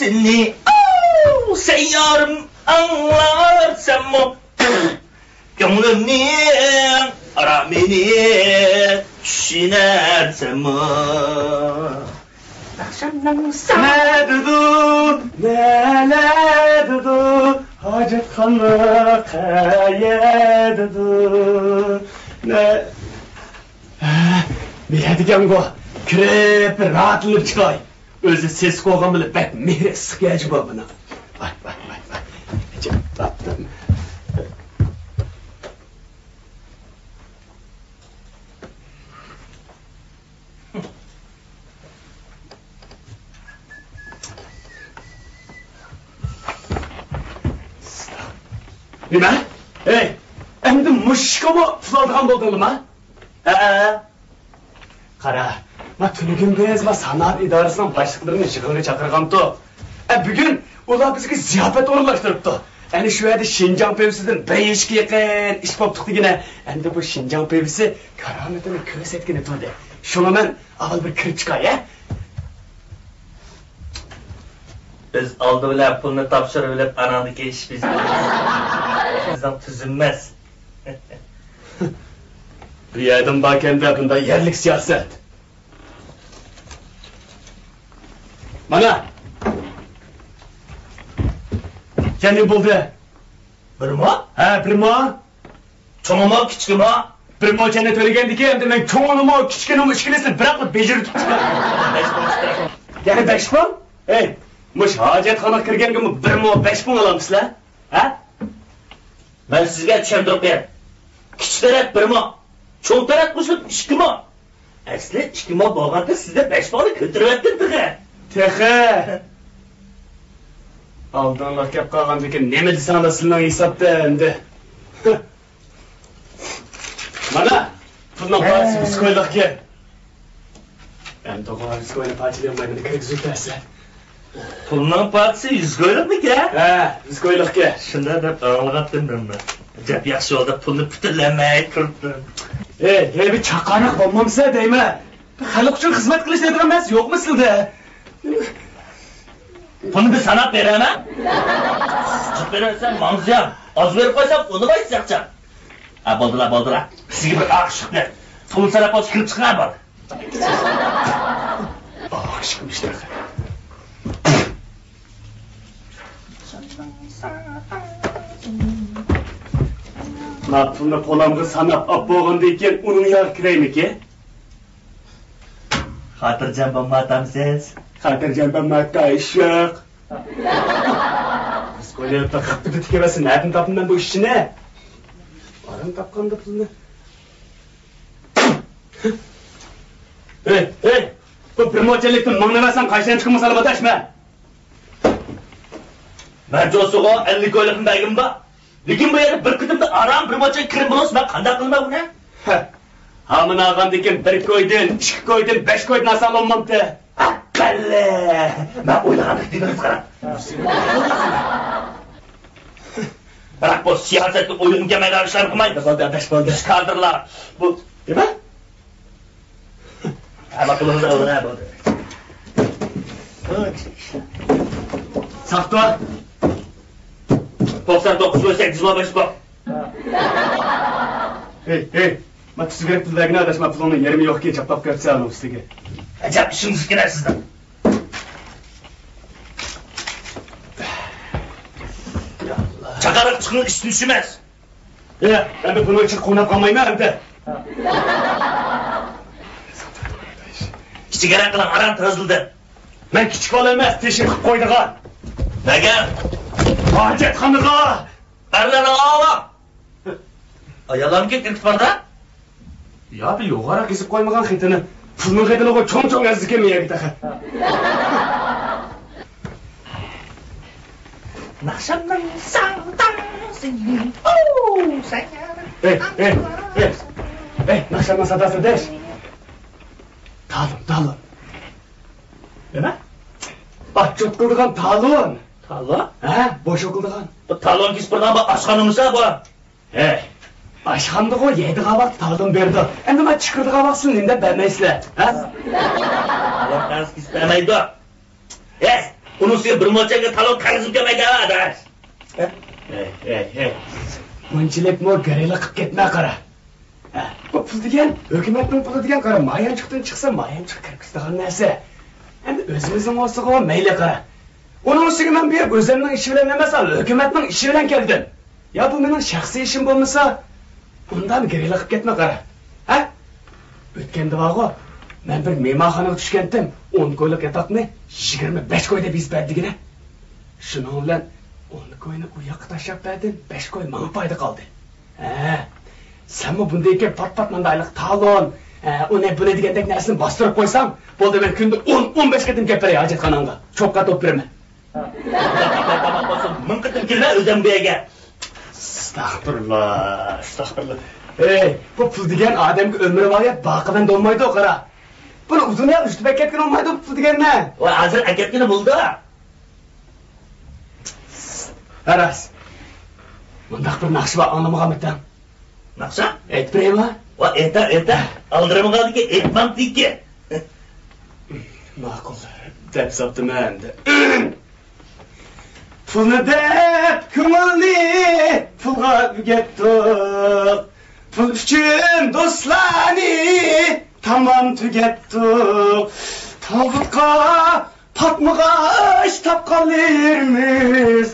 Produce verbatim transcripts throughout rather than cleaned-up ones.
سېنى، ئاۋۇ، سەييارىم ئاڭلارسەنمۇ، كۆڭلۈمنىڭ ئارامىنى چۈشىنەرسەنمۇ؟ ئاخشامنىڭ سا- نەدىدۇ، نەلەدىدۇ، ھاجەتخانا قەيەردىدۇ؟ نە-، ھە، نېمە دېگەنغۇ؟ كىرىپ، بىر راھەتلىنىپ چىقاي. ئۆزى سېسىق بولغان بىلەن بەك مېھرى ئىسسىق ئەجەبا بۇنىڭ. ۋاي، ۋاي، ۋاي، ۋاي. ئەجەب تاپتىم. نېمە؟ ھەي، ئەمدى مۇشۇ ئىشقىمۇ پۇل ئالىدىغان بولدۇڭلىما؟ ھەئە. قارا، ما تۈنۈگۈن بىز ما سانائەت ئىدارىسىنىڭ باشلىقلىرىنى يىغىنغا چاقىرغانتۇق. ئە، بۈگۈن ئۇلار بىزگە زىياپەت ئورۇنلاشتۇرۇپتۇ. ئەنە شۇ يەردە شىنجاڭ پىۋىسىدىن بىر يېشىككە يېقىن ئىچىپ بوپتۇق دېگىنە. ئەمدى بۇ شىنجاڭ پىۋىسى كارامىتىنى كۆرسەتكىلى تۇردى. شۇڭا مەن ئاۋۋال بىر كىرىپ چىقاي، ھە؟ بىز ئالدى بىلەن پۇلنى تاپشۇرۇۋېلىپ، ئاناندىن كېيىن ئىش بىزنىڭ. بىزنىڭ تۈزۈلمەس. بۇ يەردىمۇ باركەن-دە بۇنداق يەرلىك سىياسەت. مانا. كەلدى بولدى. بىرمۇ؟ ھە، بىرمۇ. چوڭىمۇ، كىچىكىمۇ؟ بىرمۇ چەننى تۆلىگەندىكىن، ئەمدى مەن چوڭىنىمۇ، كىچىكىنىمۇ ئىككىلىسىنى بىراقلا بېجىرىپ چىقىمەن. بەش مىڭ. يەنە بەش مىڭ؟ ھەي، مۇشۇ ھاجەتخانىغا كىرگەنگىمۇ بىرمۇ، بەش مىڭ ئالامسىلەر؟ ھە؟ مەن سىزگە چۈشەندۈرۈپ بېرەي. كىچىك تەرەپ بىرمۇ، چوڭ تەرەپ قوشۇلۇپ ئىككىمۇ. ئەسلى ئىككىمۇ بولغاندا سىزدە بەش مالنى كۆتۈرۈۋەتتىم تېخى. تېخى. ئالدىڭلار كەپ قالغاندىكىن نېمە دېسەڭلار سىلىنىڭ ھېسابتا ئەمدى. مانا، پۇلنىڭ پارچىسى ۋىسكويلۇقكەن. ئەمدى غۇ ۋىسكوينى پارچىلىيالماي مېنى كىرگۈزۈپ بەرسە. پۇلنىڭ پارچىسى ۋىسكويلۇقمىكەن؟ ھە، ۋىسكويلۇقكەن. شۇنداق دەپ ئاڭلىغانتىم مەنمۇ. ئەجەب ياخشى بولدى، پۇلنى پۈتۈنلەي ئەمەي تۇرۇپتۇ. ئەي، ھەي، بىر چاققانراق بولمامسىلەر دەيمەن. خەلق ئۈچۈن خىزمەت قىلىش دەيدىغان نەرسە يوقمۇ سىلىدە؟ پۇلنى بىر ساناپ بېرەمەن. جىق بېرىۋەرسەم ماڭزىيام. ئاز بېرىپ قويسام ئۇنىمايسىز چاقچاق. ھە، بولدىلا، بولدىلا. سىزگە بىر ئاق ئىششىق بېرەي. پۇلنى ساناپ بولسا كىرىپ چىقىڭ، بولدى. ئاق ئىششىق ئىشتە. ما پۇلنى قولۇمغا ساناپ ئاپ بولغاندىن كېيىن ئۇنىڭ ياغا كىرەيمىكى؟ خاتىرجەم بولمايۋاتامسىز؟ خاتىرجەم بولمايۋاتقان ئىش يوق. بىز قويۇپ غىپپىدە تىكىۋەتسە نەدىن تاپىمەن بۇ ئىشچىنى؟ ئاران تاپقاندا پۇلنى. ھەي، ھەي! بۇ بىر موچەنلىكتىن مىڭنى بەرسەڭ قايسىنى چىقىمۇ سالىمەن دەشمە. مەن جوسىغا ئەللىك كويلۇقنى بەرگىنىم بار. لېكىن بۇ يەردە بىر قېتىمدا ئاران بىر موچەن كىرىم بولسا مەن قانداق قىلىمەن بۇنى؟ ھە. ھامىنى ئالغاندىن كېيىن بىر كويدىن، ئىككى كويدىن، بەش كويدىن ئالساڭ بولمامتى؟ ئەقەللى! مەن ئويلىغاندەك دېمىڭىز قارا. بىراق بۇ سىياسەتكە ئويۇن كەلمەيدىغان ئىشلارنى قىلمايمىز. بولدى، ئاداش، بولدى. بىز كادىرلار. بۇ نېمە؟ ھەممە پۇلىڭىزنى ئالدىڭ، ھە، بولدى. ساختا. توقسان توققۇز بولسا سەككىز بولمايسىز بۇ. ھەي، ھەي، ما تۈزۈكرەك پۇل بەرگىنە ئاداش، ما پۇلۇڭنىڭ يېرىمى يوقكەن، چاپلاپ كەپسەن ئۇنىڭ ئۈستىگە. ئەجەب ئىشىڭىز ئىكەن سىزنىڭ. چاقىرىق چىقىڭ، ئىشتىن چۈشمەس. ئە، ئەمدى بۇنىڭ ئىچىگە قوناپ قالمايمەن ئەمدى. كىچىكرەك قىلىڭ، ئاران تازىلىدى. مەن كىچىك بالا ئەمەس، تېشى قىلىپ قويىدىغان. نەگە؟ ھاجەتخانىغا. ئەرلەرنىڭ ئاۋا. ئاياللارنىڭكى كىرىپ باردا. يا بىر يوغانراق يېزىپ قويمىغان خېتىنى. پۇلنىڭ خېتىنىغۇ چوڭ-چوڭ يازدىكەن مېيەگە تېخى. ناخشامنىڭ ساداسى. ئوو، سەن. ھەي، ھەي، ھەي. ھەي، ناخشامنىڭ ساداسى دەش. تالون، تالون. نېمە؟ ئاتچوت قىلىدىغان تالون. تالون؟ ھە، بوش قىلىدىغان. بۇ تالون كېسىپ بولىدىغان بۇ ئاشخانىمىسا بۇ؟ ھەي، ئاشخانىدىغۇ يەيدىغان ۋاقىت تالون بېرىدۇ. ئەمدى مانا چىقىرىدىغان ۋاقىت سىلەر نېمە دەپ بەرمەيسىلەر، ھە؟ تالون قەرز كېسىپ بەرمەيدۇ. ھەي، ئۇ ئۇنىڭ ئۈستىگە بىر موچەنگە تالون قەرزىم كەلمەيدۇ، ئاداش. ھە؟ ھەي، ھەي، ھەي. بۇنچىلىكمۇ گىرىلىق قىلىپ كەتمە، قارا. ھە، بۇ پۇل دېگەن، ھۆكۈمەتنىڭ پۇلى دېگەن، قارا، مايانچۇقتىن چىقسا، مايانچۇق كىرگۈزىدىغان نەرسە. ئەمدى ئۆزىمىزنىڭ بولسىغۇ مەيلى، قارا. ئۇنىڭ ئۈستىگە مەن بېرىپ ئۆزۈمنىڭ ئىشى بىلەن ئەمەس، ھۆكۈمەتنىڭ ئىشى بىلەن كەلدىم. يا بۇ مېنىڭ شەخسىي ئىشىم بولمىسا، ئۇنداق گىرىلىق قىلىپ كەتمە، قارا. ھە؟ ئۆتكەندە بارغۇ، مەن بىر مېھمانخانىغا چۈشكەنتىم، ئون كويلۇق ياتاقنى يىگىرمە بەش كوي دەپ يېزىپ بەردىگىنە. شۇنىڭ بىلەن ئون كوينى ئۇ ياققا تاشلاپ بەردىم، بەش كوي ماڭا پايدا قالدى. ھە، سەنمۇ بۇندىن كېيىن پات-پات مۇنداقلىق تالون، ھە، ئۇنى بۇنى دېگەندەك نەرسىنى باستۇرۇپ قويساڭ، بولدى، مەن كۈندە ئون، ئون بەش قېتىم كەپ بېرەي ھاجەتخاناڭغا. چوققا توپ بېرىمەن. مىڭ قېتىم كىرمە ئۆزۈم بۇ يەرگە. ئەستەغپۇرۇللا، ئەستەغپۇرۇللا. ھەي، بۇ پۇل دېگەن ئادەمگە ئۆمۈر ۋايەت باقىدىن بولمايدۇ، قارا. بۇنى ئۇزۇن يەر ئۇزىتىپ ئەكەتكىنى بولمايدۇ، پۇل دېگەننى. ۋاي، ھازىر ئەكەتكىنى بولىدۇ. ھە، راست. مۇنداق بىر ناخشا بار، ئاڭلىمىغانمىتىڭ؟ ناخشا؟ ئېيتىپ بېرەيمۇ؟ ۋا، ئېيتە، ئېيتە. ئالدىرىمىغاندىكى ئېيتمامتىكى. ماقۇل، دەپ ساپتىمەن. پۇلنى دەپ كۆڭۈلنى پۇلغا ئۆگەتتۇق. پۇل ئۈچۈن دوستلارنى تامام تۈگەتتۇق. تاۋۇتقا پاتمىغاچ تاپقانلىرىمىز،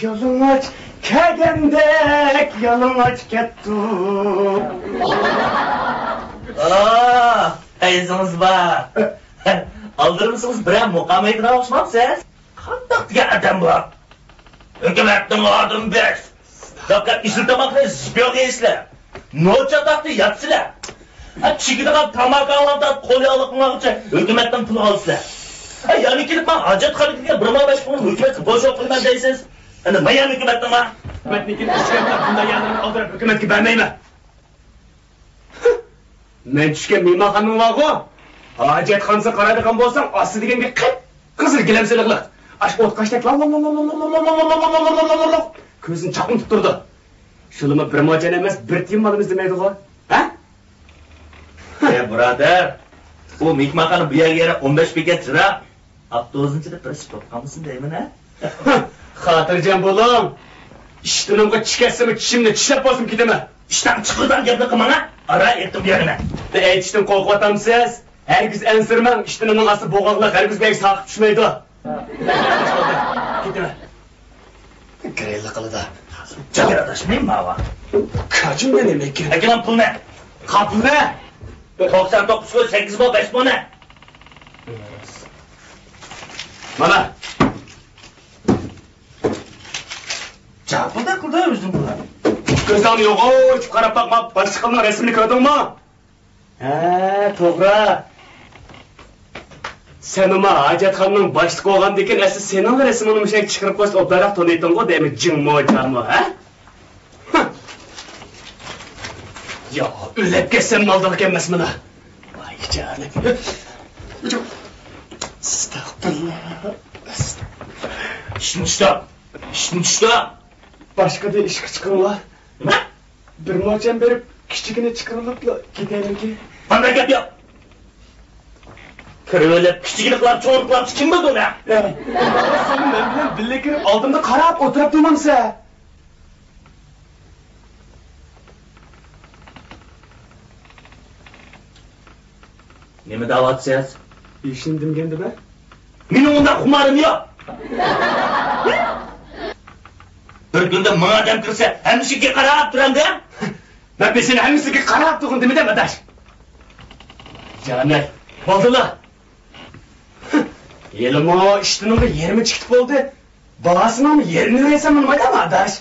يالىڭاچ كەلگەندەك يالىڭاچ كەتتۇق. ئاھ، پەيزىڭىز بار. ئالدىرىمىسىڭىز بىرەر مۇقام ئېيتىدىغان ئوخشىمامسىز؟ قانداق دېگەن ئادەم بۇ؟ ھۆكۈمەتنىڭ ئادىمى بىز. داپكات ئېسىل تاماقنى زىپيوغا يەيسىلەر. نوچا تاختى ياتىسىلەر. ھە، چېكىدىغان تاماكاڭلاردا قول ياغلىقىڭلارغىچە ھۆكۈمەتنىڭ پۇلىغا ئالىسىلەر. ھە، يەنە كېلىپ ماڭا ھاجەتخانىغا كىرگەن بىر مىڭ بەش مىڭ ھۆكۈمەتكە بوش ئوقۇيمەن دەيسىز. ئەمدى مايان ھۆكۈمەتنىڭ ما؟ ھۆكۈمەتنىڭكى ئىشكەنلەر بۇنداق يەرلەرنى ئالدىراپ ھۆكۈمەتكە بەرمەيمەن. مەن چۈشكەن مېھمانخانىڭ بارغۇ، ھاجەتخانىسىغا قارايدىغان بولساڭ، ئاستى دېگەنگە قىپقىزىل گىلەم سېلىقلىق. ئاشۇ ئوتقاشتەك لال لال لال كۆزنى چاقنىتىپ تۇرىدۇ. شۇلىمۇ بىر موچەن ئەمەس، بىر تىيىن ئالىمىز دېمەيدىغۇ. ھە؟ ئە، بۇرادەر، ئۇ مېھمانخانا بۇ يەرگە يەنە ئون بەش بېكەت يىراق. ئاپتوبۇسنى چىدىپ بىرسى توپ قالمىسۇن دەيمەن ھە. خاتىرجەم بولۇڭ. ئىشتىنىمغا چىش كەتسىمۇ، چىشىمنى چىشلەپ بولسىمۇ كېتىمەن. ئىشتان چىقىدىغان گەپنى قىلماڭ ھە. ئارا ئېقىم بېرىمەن. ئېيتىشتىن قورقۇۋاتامسىز؟ ھەرگىز ئەنسىرىمەڭ، ئىشتىنىمنىڭ ئاستى بوغۇقلۇق، ھەرگىز بەگ ساقىت چۈشمەيدۇ. كېتىمەن. گىرىللا قىلىدا. جاۋ ئاداشمايمەن ماۋا. كاجىم مېنىڭ ئىكەن. ئەكەلەڭ پۇلنى. قاپۇلنى. توقسان توققۇز كوي سەككىز مو بەش مونە. مانا. جاپىدا قىلدى ئۆزۈڭ بۇلار. كۆزۈڭنى يوغان ئېچىپ قاراپ باقما، باشلىقىمنىڭ رەسىمىنى كۆردۈڭمۇ؟ ھە، توغرا. سەنمۇ ھاجەتخانىنىڭ باشلىقى بولغاندىكىن، ئەسلى سېنىڭلا رەسىمىڭنى مۇشۇ يەرگە چىقىرىپ قويسا ئوبدانراق تونۇيتتۇڭغۇ دەيمەن، جىڭمۇ جامۇ، ھە؟ يا، ئۆلۈپ كەتسەم ئالدىغا كەلمەس مانا. ۋاي جانىم. ئەستەغپۇرۇللا. ئىشتىن چۈشتى. ئىشتىن چۈشتى. باشقىدىن ئىشقا چىقىڭلار. نېمە؟ بىر موچەن بېرىپ، كىچىكىنى چىقىرىلىپلا كېتەيلىكى. قانداق گەپ يا؟ كىرىۋېلىپ، كىچىكىنى قىلار، چوڭىنى قىلار، كىم بىلىدۇ ئۇنى؟ سەن مەن بىلەن بىللە كىرىپ، ئالدىمدا قاراپ ئولتۇرۇپ تۇرمامسەن؟ نېمە دەۋاتىسىز؟ ھېچنېمە دېمىگەندىمەن. مېنىڭ ئۇنداق خۇمارىم يوق. بىر كۈندە مىڭ ئادەم كىرسە، ھەممىسىگە قاراپ تۇرامدۇ؟ مەن بىر سېنى ھەممىسىگە قاراپ تۇرغىن دېمىدىم، ئاداش. جانەك، بولدىلا. ھېلىمۇ ئىشتىنىڭغا يېرىمى چىقىپ بولدى. بالاسىنىڭمۇ يېرىنى بەرسەم بولمايدۇ، ئاداش.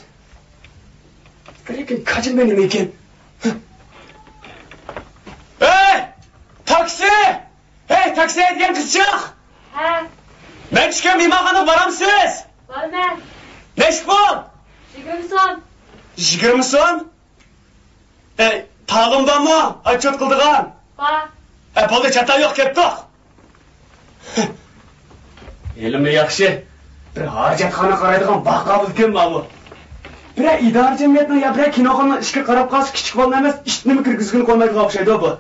لېكىن كاجىم مېنىڭ ئىكەن. ھەي، تاكسى! ھەي، تاكسى ھەيدىگەن قىزچاق! ھە. مەن چۈشكەن مېھمانخانىغا بارامسىز؟ بارىمەن. نەچچە پۇل؟ يىگىرمە سوم. يىگىرمە سوم؟ ئەي، تالون بارمۇ؟ ئاتچوت قىلىدىغان. بار. ئە، بولدى، چاتاق يوق، كەتتۇق. ھېلىمۇ ياخشى، بىر ھاجەتخانا قارايدىغان باقا بولكەن ماۋۇ. بىرەر ئىدارە جەمئىيەتنىڭ يا بىرەر كىنوخانىنىڭ ئىشىكىگە قاراپ قالسا، كىچىك بالىنى ئەمەس، ئىتنىمۇ كىرگۈزگىلى قويمايدىغان ئوخشايدۇ بۇ.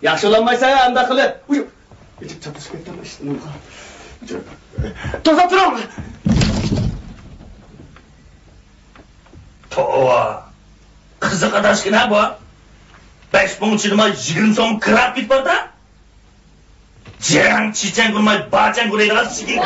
ياخشى بولالمايسەن ھە ئانداق قىلىپ. ئۇي، ئېچىپ چاتاشقا كەتتىم ئىشتىنىمغا. توسۇپ تۇرۇڭ! توۋا! قىزىق ئاداش ئىكەن ھە بۇ! بەش مىڭ چىدىماي يىگىرمە سوم كىرا قىلىپ باردا! جەڭ چىچەڭ قىلماي باچەڭ قىلىدىغان سىگىل!